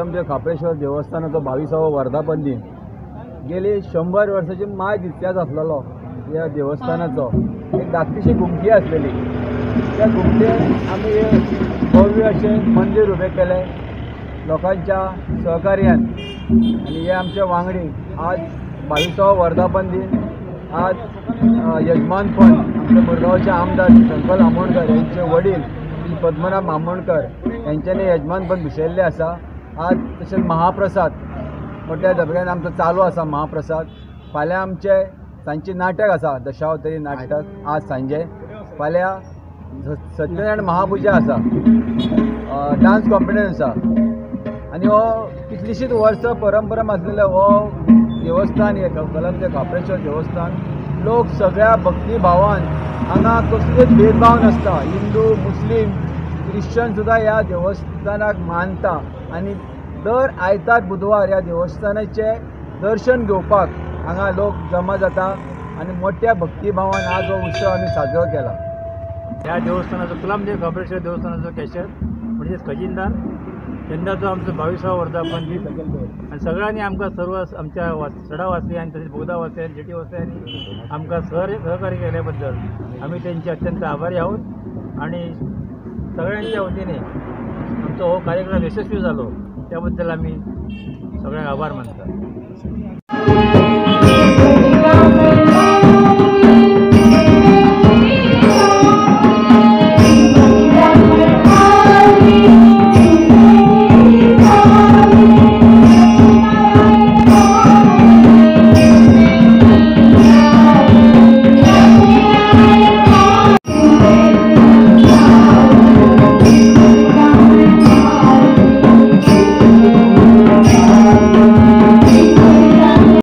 कलमदेव खाप्रेश्वर देवस्थानाचो 22वो वर्धापन दिन. गेली 100 वर्सांची मायज इतिहास आसलेलो ह्या देवस्थानाचो. एक धाकटीशी घुमटी आसलेली, त्या घुमटेन आमी भव्य अशें मंदीर उबें केलें लोकांच्या सहकार्यान. आनी हे आमचे वांगडी आज 22वो वर्धापन दिन आज यजमानपण आमच्या मुरगांवचे आमदार शंकर आमोणकर यांचे वडील श्री पद्मनाभ आमोणकर यांच्यानी यजमानपण भुशयिल्लें आसा. आज तशेंच महाप्रसाद मोठ्या दबग्यान आमचो चालू आसा. महाप्रसाद फाल्यां आमचे सांजचें नाटक आसा, दशावतारी नाटक आज सांजे. फाल्यां सत्यनारायण महापुजा आसा, डांस कॉम्पिटिशन आसा. आनी हो कितलींशींच वर्सां परंपरा आसलेलो हो देवस्थान, हे कलमदेव खाप्रेश्वर देवस्थान, लोक सगळ्या भक्तिभावान हांगा कसलोच भेदभाव नासता. हिंदू, मुस्लीम, क्रिश्चन सुद्दां ह्या देवस्थानाक मानता आनी दर आयतार बुधवार ह्या देवस्थानाचें दर्शन घेवपाक हांगा लोक जमा जाता आनी मोठ्या भक्तिभावान आज हो उत्सव आमी साजरो केला. ह्या देवस्थानाचो कलमदेव खाप्रेश्वर देवस्थानाचो कॅशर म्हणजेच खजिनदार यंदाचो आमचो 22वो वर्धापन दीस आनी सगळ्यांनी आमकां सर्व आमच्या सडा वासियांनी तसेच बोगदा वासियांनी जेटी वासियांनी आमकां सहकार्य केल्या बद्दल आमी तेंचे अत्यंत आभारी आहोत. आणि सगळ्यांच्या वतीने आमचो हो कार्यक्रम यशस्वी जालो त्याबद्दल आमी सगळ्यांक आभार मानता.